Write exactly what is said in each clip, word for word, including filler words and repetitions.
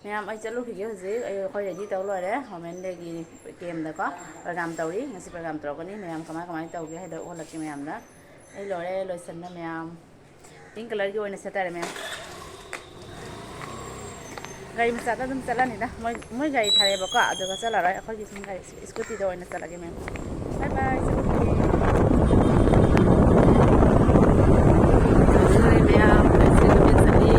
ꯃꯌꯥꯝ, ꯑꯩ ꯆꯠꯂꯨꯈꯤꯒꯦ ꯍꯧꯖꯤꯛ꯫ ꯑꯩ, ꯑꯩꯈꯣꯏ ꯔꯦꯗꯤ ꯇꯧ ꯂꯣꯏꯔꯦ꯫ ꯋꯨꯃꯦꯟ ꯗꯦꯒꯤ ꯀꯦꯝꯗꯀꯣ ꯄ꯭ꯔꯣꯒ꯭ꯔꯥꯝ ꯇꯧꯔꯤ꯫ ꯉꯁꯤ ꯄ꯭ꯔꯣꯒ꯭ꯔꯥꯝ ꯇꯧꯔꯛꯀꯅꯤ꯫ ꯃꯌꯥꯝ ꯀꯃꯥꯏ ꯀꯃꯥꯏꯅ ꯇꯧꯒꯦ ꯍꯥꯏꯗꯣ ꯎꯍꯜꯂꯛꯀꯦ ꯃꯌꯥꯝꯗ꯫ ꯑꯩ ꯂꯣꯏꯔꯦ, ꯂꯣꯏꯁꯟꯕ ꯃꯌꯥꯝ꯫ ꯄꯤꯡ ꯀꯂꯔꯒꯤ ꯑꯣꯏꯅ ꯁꯦꯠꯇꯔꯦ ꯃꯌꯥꯝ꯫ ꯒꯥꯔꯤ ꯃꯆꯥꯗ ꯑꯗꯨꯝ ꯆꯠꯂꯅꯤꯗ꯫ ꯃꯣꯏ, ꯃꯣꯏ ꯒꯥꯔꯤ ꯊꯥꯔꯛꯑꯦꯕꯀꯣ, ꯑꯗꯨꯒ ꯆꯠꯂꯔꯣꯏ꯫ ꯑꯩꯈꯣꯏꯒꯤ ꯁꯨꯝ ꯒꯥꯔꯤ ꯁ꯭ꯀꯨꯇꯤꯗ ꯑꯣꯏꯅ ꯆꯠꯂꯒꯦ ꯃꯌꯥꯝ꯫ ꯕꯥꯏ ꯕꯥꯏ, ꯆꯠꯂꯨꯔꯒꯦ꯫ ꯆꯠꯂꯨꯔꯦ ꯃꯌꯥꯝ, ꯂꯩꯆꯤꯜ ꯂꯝꯖꯦꯜ ꯆꯠꯂꯤ꯫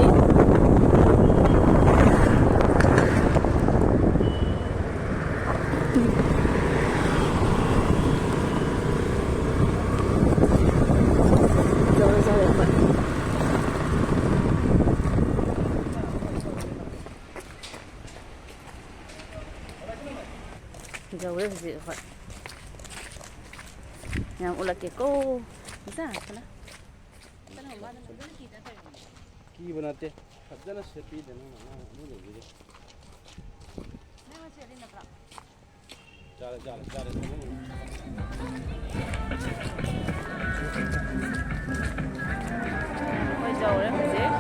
ꯌꯧꯔꯦ ꯍꯧꯖꯤꯛ ꯑꯩꯈꯣꯏ꯫ ꯃꯌꯥꯝ ꯎꯠꯂꯛꯀꯦꯀꯣ꯫ ꯏꯆꯥ, ꯀꯅꯥ? ꯀꯤꯕ ꯅꯠꯇꯦ, ꯐꯖꯅ ꯁꯦꯠꯄꯤꯗꯅ ꯃꯥꯅ ꯑꯃꯨꯛ ꯂꯩꯕꯤꯔꯦ꯫ ꯆꯥꯔꯦ, ꯆꯥꯔꯦ, ꯆꯥꯔꯦ꯫ ꯑꯩꯈꯣꯏ ꯌꯧꯔꯦ ꯍꯧꯖꯤꯛ꯫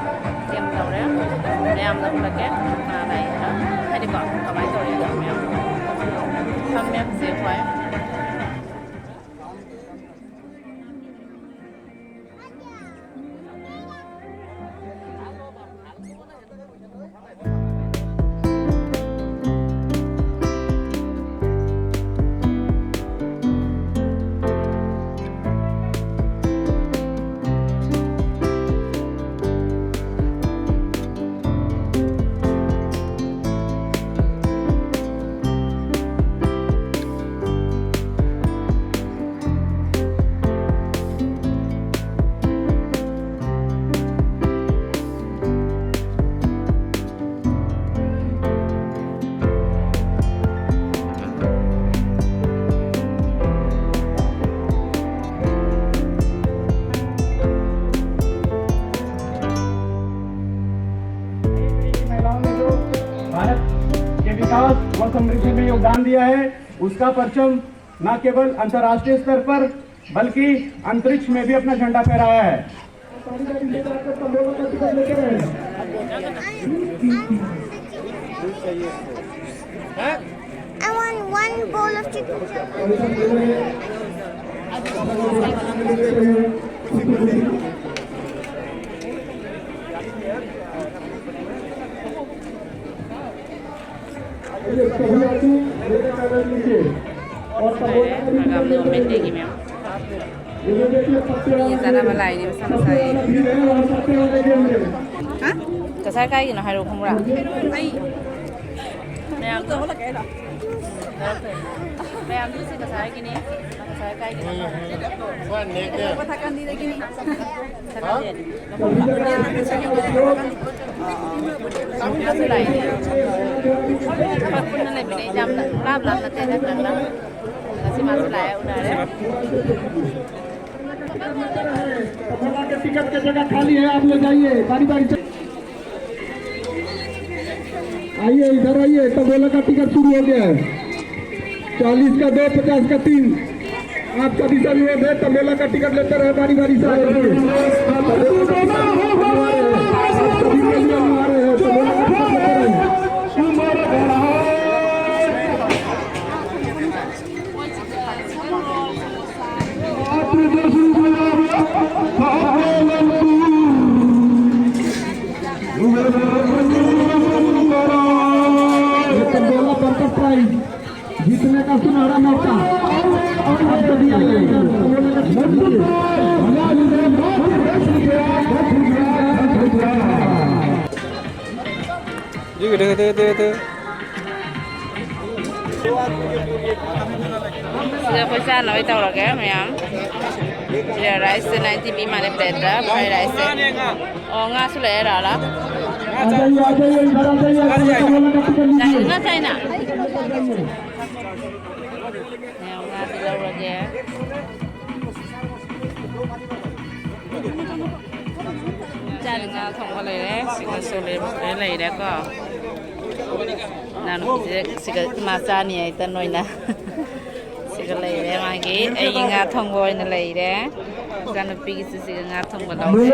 ꯀꯦꯝ ꯌꯧꯔꯦ꯫ ꯃꯌꯥꯝꯅ ꯎꯠꯂꯛꯀꯦ꯫ ꯀꯅꯥ ꯂꯥꯛꯏꯅꯣ? ꯍꯥꯏꯗꯤꯀꯣ, ꯀꯃꯥꯏꯅ ꯇꯧꯔꯤꯅꯣ ꯃꯌꯥꯝ꯫ ꯐꯝꯃꯦ ꯍꯧꯖꯤꯛ ꯑꯩꯈꯣꯏ꯫ महिलाओं ने जो भारत के विकास व समृद्धि में योगदान दिया है, उसका परचम न केवल अंतर्राष्ट्रीय स्तर पर बल्कि अंतरिक्ष में भी अपना झंडा फहराया है। पानी का नीचे जाकर तंबू का प्रतिबंध लेते रहे। I want one bowl of chicken. ꯃꯌꯥꯝ ꯆꯥꯅꯕ ꯂꯥꯛꯏꯅꯦ ꯃꯁꯥ ꯃꯁꯥꯒꯤ꯫ ꯍꯥ? ꯉꯁꯥꯏ ꯀꯥꯏꯒꯤꯅꯣ ꯍꯥꯏꯔꯛꯑꯣ ꯈꯪꯕ꯭ꯔꯥ? ꯑꯩ ꯃꯌꯥꯝ ꯃꯌꯥꯝꯗꯨ ꯁꯤ ꯉꯁꯥꯏꯒꯤꯅꯤ꯫ ꯉꯁꯥꯏ ꯀꯥꯏꯒꯤꯅꯣ? Second hand. ꯃꯥꯁꯨ ꯂꯥꯛꯏꯅꯦ꯫ ꯑꯩꯈꯣꯏ ꯄꯨꯟꯅ ꯂꯩꯃꯤꯟꯅꯩꯁꯦ ꯌꯥꯝ ꯂꯥꯞ ꯂꯥꯞ ꯅꯠꯇꯦ, ꯅꯛ ꯅꯛꯅ꯫ ꯉꯁꯤ ꯃꯥꯁꯨ ꯂꯥꯛꯑꯦ, ꯎꯅꯔꯦ꯫ टिकट की जगह खाली है, आप ले जाइए, बारी बारी से। आइए, इधर आइए, तबोला का टिकट शुरू हो गया है। चालीस का दो, पचास का तीन। आप सभी सभी हो गए, तबोला का टिकट लेते रहे बारी बारी से आकर के। आप सभी के लिए हम आ रहे हैं, तबोला का टिकट लेते रहे। जीतने का सुनहरा मौका। ꯁꯤꯗ ꯑꯩꯈꯣꯏ ꯆꯥꯅꯕꯩ ꯇꯧꯔꯒꯦ ꯃꯌꯥꯝ꯫ ꯁꯤꯗ rice ninety ꯄꯤ ꯃꯥꯜꯂꯦ plate ꯇ, fried rice ꯁꯦ꯫ ꯑꯣ, ꯉꯥꯁꯨ ꯂꯩꯔꯦ, ꯔꯥꯂꯥ꯫ ꯆꯥꯏꯅ, ꯆꯥꯏꯅ꯫ ꯃꯌꯥꯝ ꯉꯥꯁꯤ ꯂꯧꯔꯒꯦ꯫ ꯆꯥꯅ ꯉꯥ ꯊꯣꯡꯕ ꯂꯩꯔꯦ꯫ ꯁꯤꯒ ꯁꯣꯂꯦ ꯂꯣꯏ ꯂꯩꯔꯦꯀꯣ꯫ ꯏꯅꯥꯎꯅꯨꯄꯤꯁꯦ ꯁꯤꯒ ꯃꯥ ꯆꯥꯅꯤ ꯍꯥꯏ ꯇꯟ ꯑꯣꯏꯅ꯫ ꯁꯤꯒ ꯂꯩꯔꯦ ꯃꯥꯒꯤ꯫ ꯑꯩꯒꯤ ꯉꯥ ꯊꯣꯡꯕ ꯑꯣꯏꯅ ꯂꯩꯔꯦ꯫ ꯏꯆꯥꯅꯨꯄꯤꯒꯤꯁꯨ ꯁꯤꯒ ꯉꯥ ꯊꯣꯡꯕ ꯂꯧꯔꯦ꯫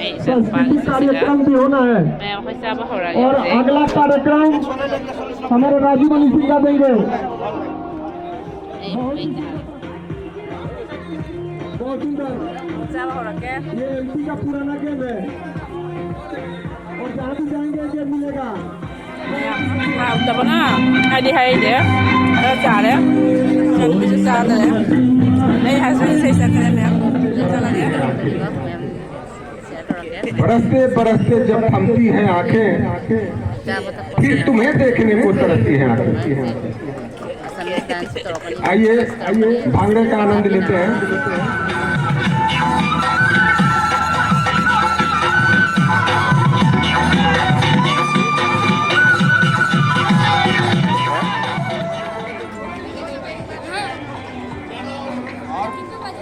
ꯑꯩ ꯏꯆꯥꯅꯨꯄꯥꯒꯤꯁꯨ ꯁꯤꯒ꯫ ꯃꯌꯥꯝ ꯑꯩꯈꯣꯏ ꯆꯥꯕ ꯍꯧꯔꯛꯑꯒꯦ ꯍꯧꯖꯤꯛ꯫ ꯑꯩ ꯆꯥꯕ ꯍꯧꯔꯛꯀꯦ꯫ ꯍꯥꯎꯇꯕꯅ ꯍꯥꯏꯗꯤ ꯍꯥꯏꯗꯦ꯫ ꯈꯔ ꯆꯥꯔꯦ꯫ ꯏꯆꯥꯅꯨꯄꯤꯁꯨ ꯆꯥꯗꯔꯦ꯫ ꯑꯩ husband ꯏꯁꯩ ꯆꯠꯈ꯭ꯔꯦ ꯃꯌꯥꯝ꯫ ꯆꯠꯂꯒꯦ꯫ ꯕꯔꯁꯇꯦ ꯕꯔꯁꯇꯦ ꯖꯕ ꯊꯝꯇꯤ ꯍꯩ ꯑꯥꯈꯦ, ꯐꯤꯔ ꯇꯨꯝꯍꯦ ꯗꯦꯈꯅꯦ ꯀꯣ ꯇꯔꯁꯇꯤ ꯍꯩ ꯑꯥꯈꯦ꯫ ꯑꯥꯏꯌꯦ, ꯚꯥꯡꯒ꯭ꯔꯦ ꯀꯥ ꯑꯥꯅꯟꯗ ꯂꯦꯇꯦ ꯍꯩ꯫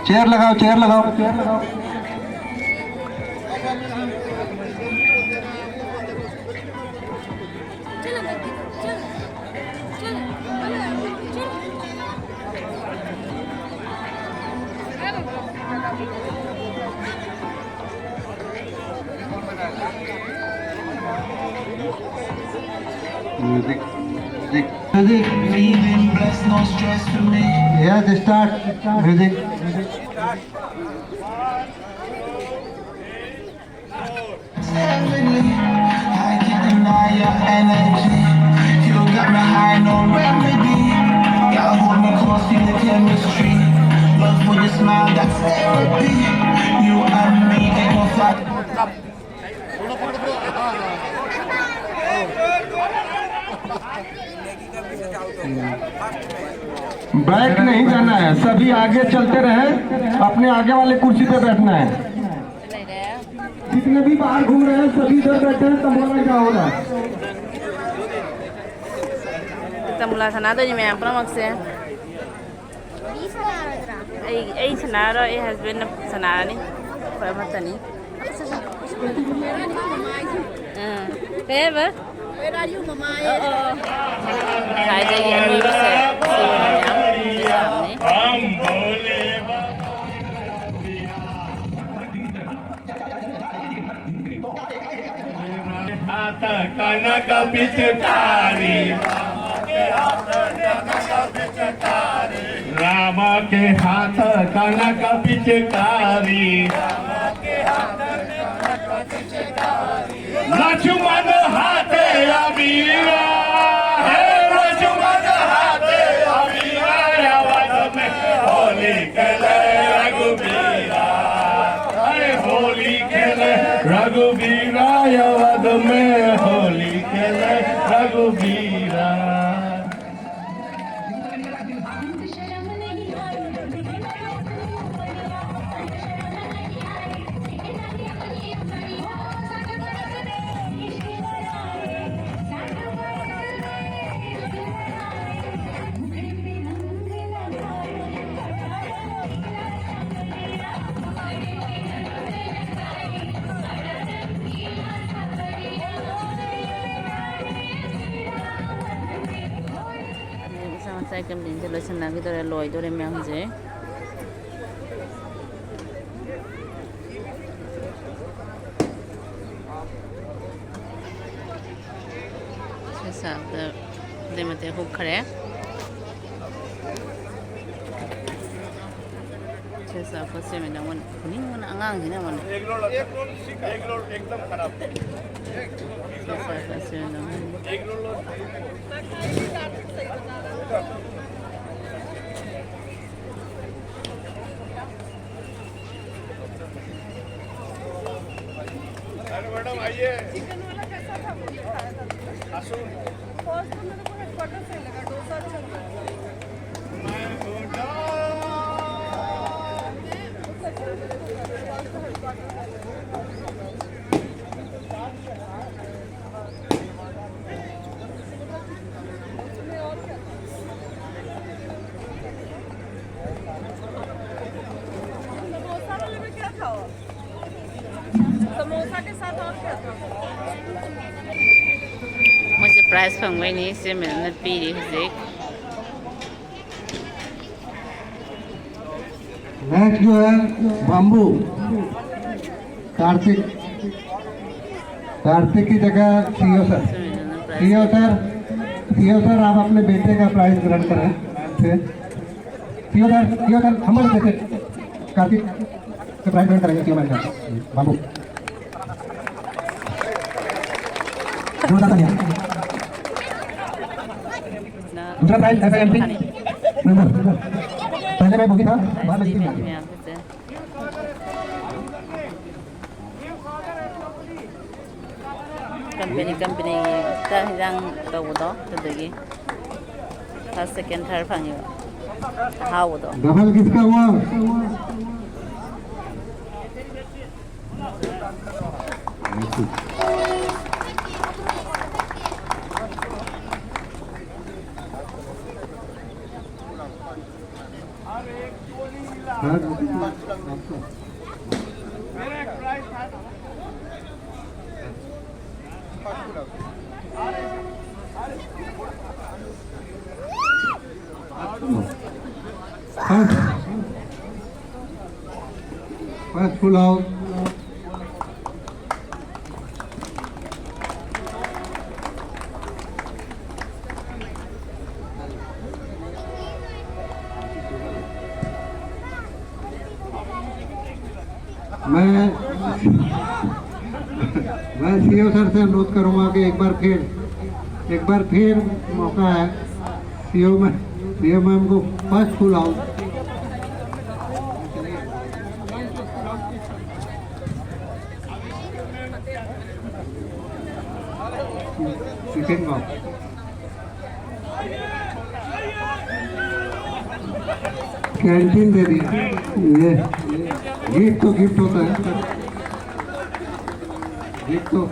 ꯆꯦꯌꯔ ꯂꯒꯥꯎ, ꯆꯦꯌꯔ ꯂꯒꯥꯎ꯫ Music, music. Music. Yes, start. Music. Heavenly, I can't deny your energy. You got me high, no remedy. Gotta hold me close, feel the chemistry. Love when you smile, that's therapy. You and me, ain't no fight. Back नहीं जाना है, सभी आगे चलते रहे, अपने आगे वाले कुर्सी पे बैठना है। जितने भी बाहर घूम रहे हैं, सभी इधर बैठे हैं, तंबोला क्या हो रहा है? ꯇꯝꯕꯨꯂꯥ ꯁꯥꯟꯅꯗꯣꯏꯅꯤ ꯃꯌꯥꯝ ꯄꯨꯝꯅꯃꯛꯁꯦ꯫ ꯑꯩ, ꯑꯩ ꯁꯥꯟꯅꯔꯣꯏ, ꯑꯩ husbandꯅ ꯁꯥꯟꯅꯔꯅꯤ꯫ ꯑꯩꯈꯣꯏ ꯑꯃꯠꯇꯅꯤ꯫ ꯑꯥ꯫ ꯀꯩ ꯍꯥꯏꯕ? ꯑꯣ, ꯑꯣ꯫ ꯉꯁꯥꯏꯗꯒꯤ ꯑꯅꯣꯏꯕꯁꯦ ꯁꯤ ꯑꯣꯏꯅ ꯃꯌꯥꯝ ꯂꯩꯔꯝꯅꯤ꯫ कनक पिचकारी, राम के हाथ कनक पिचकारी, लक्ष्मण हाथे अबीरा, हे लक्ष्मण हाथे अबीरा, अवध में होली खेले रघुबीरा, अरे होली खेले रघुबीरा, अवध में होली खेले रघुबीरा। ꯃꯆꯥ ꯃꯆꯥ ꯀꯦꯝꯄꯦꯟꯁꯦ ꯂꯣꯏꯁꯤꯟꯅꯈꯤꯗꯣꯔꯦ, ꯂꯣꯏꯗꯣꯔꯦ ꯃꯌꯥꯝꯁꯦ꯫ ꯁꯦ ꯁꯥꯕꯗ ꯑꯗꯩ ꯃꯇꯦꯛ ꯍꯨꯛꯈ꯭ꯔꯦ꯫ ꯁꯦ ꯁꯥꯕ ꯁꯦꯝꯃꯦ ꯅꯪꯉꯣꯟꯗ ꯐꯨꯅꯤꯡꯕꯅ ꯑꯉꯥꯡꯁꯤꯅ ꯑꯩꯉꯣꯟꯗ꯫ ꯁꯦ ꯁꯥꯕ ꯁꯦꯝꯃꯦ ꯅꯪꯉꯣꯟꯗ꯫ अरे मैडम आइए। चिकन वाला कैसा था, वो भी खाया था। आसू। फर्स्ट तो मेरे को हेडक्वार्टर से लगा, डोसा अच्छा लगा। समोसा वाले में क्या था? समोसा के साथ और क्या था? ꯃꯣꯏꯁꯦ ꯄ꯭ꯔꯥꯏꯖ ꯐꯪꯕꯩꯅꯤ ꯁꯤ ꯃꯦꯝꯅ ꯄꯤꯔꯤ ꯍꯧꯖꯤꯛ꯫ नेक्स्ट जो है बाम्बू कार्तिक। कार्तिक की जगह CEO sir. CEO sir, CEO sir, आप अपने बेटे का प्राइज ग्रहण करें। सीईओ सर, सीईओ सर, हमारे बेटे कार्तिक का प्राइज ग्रहण करेंगे सीईओ मैम का। बाबू, जोरदार तालियां। दूसरा प्राइज एसआईएमपी नंबर, पहले मैं बोगी था, बाद में ꯀꯝꯄꯦꯅꯤ ꯀꯝꯄꯦꯅꯤꯒꯤ ꯆꯥꯛ ꯍꯤꯟꯖꯥꯡ ꯇꯧꯕꯗꯣ, ꯑꯗꯨꯗꯒꯤ ꯐꯥꯔꯁ, ꯁꯦꯀꯦꯟ, ꯊꯥꯔꯠ ꯐꯪꯉꯤꯕ ꯑꯍꯥꯎꯕꯗꯣ꯫ डबल किसका हुआ? First full out. मैं, मैं सीईओ सर से अनुरोध करूंगा कि एक बार फिर, एक बार फिर मौका है सीईओ में, सीईओ मैम को फर्स्ट फुल आउट। सेकंड बार। कैंटीन दे दिया। ये गिफ्ट तो गिफ्ट होता है, गिफ्ट तो।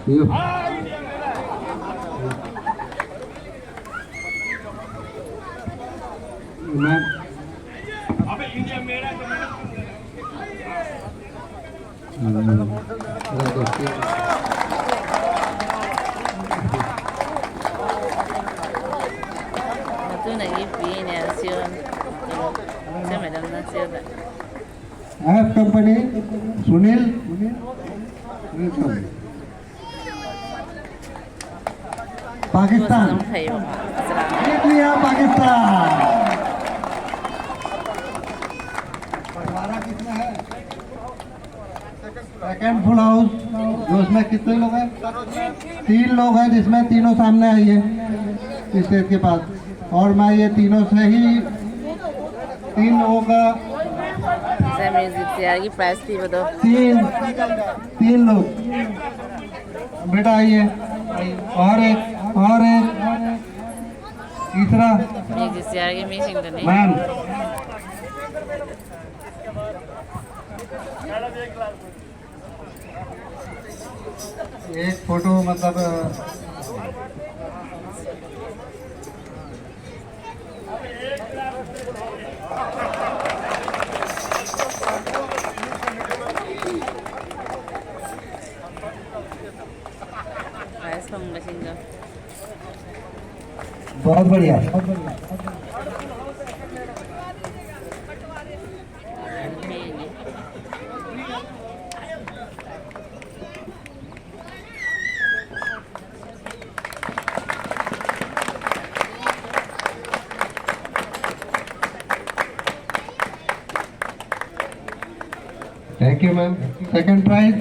ये मैं ꯅꯒꯤ ꯄꯤꯅꯦ ꯁꯤꯌꯣꯟ꯫ ꯁꯤ ꯃꯦꯗꯥꯝꯅ ꯁꯤꯌꯣꯟꯗ꯫ F company, Sunil. पाकिस्तान। जीत लिया पाकिस्तान। बंटवारा कितना है? सेकंड फुल हाउस, जो उसमें कितने लोग हैं? तीन लोग हैं, जिसमें तीनों सामने आई है स्टेज के पास। और मैं ये तीनों से ही तीन लोगों का, ꯁꯦ, ꯃ꯭ꯌꯨꯖꯤꯛ ꯆꯤꯌꯔꯒꯤ ꯄ꯭ꯔꯥꯏꯖ ꯄꯤꯕꯗꯣ꯫ तीन, तीन लोग। बेटा आइए, और एक, और एक, तीसरा। ꯃ꯭ꯌꯨꯖꯤꯛ ꯆꯤꯌꯔꯒꯤ ꯃꯤꯁꯤꯡꯗꯨꯅꯤ꯫ मैम, एक फोटो, मतलब, ꯄ꯭ꯔꯥꯏꯖ ꯐꯪꯕꯁꯤꯡꯗꯣ꯫ बहुत बढ़िया। Thank you, ma'am. Second prize.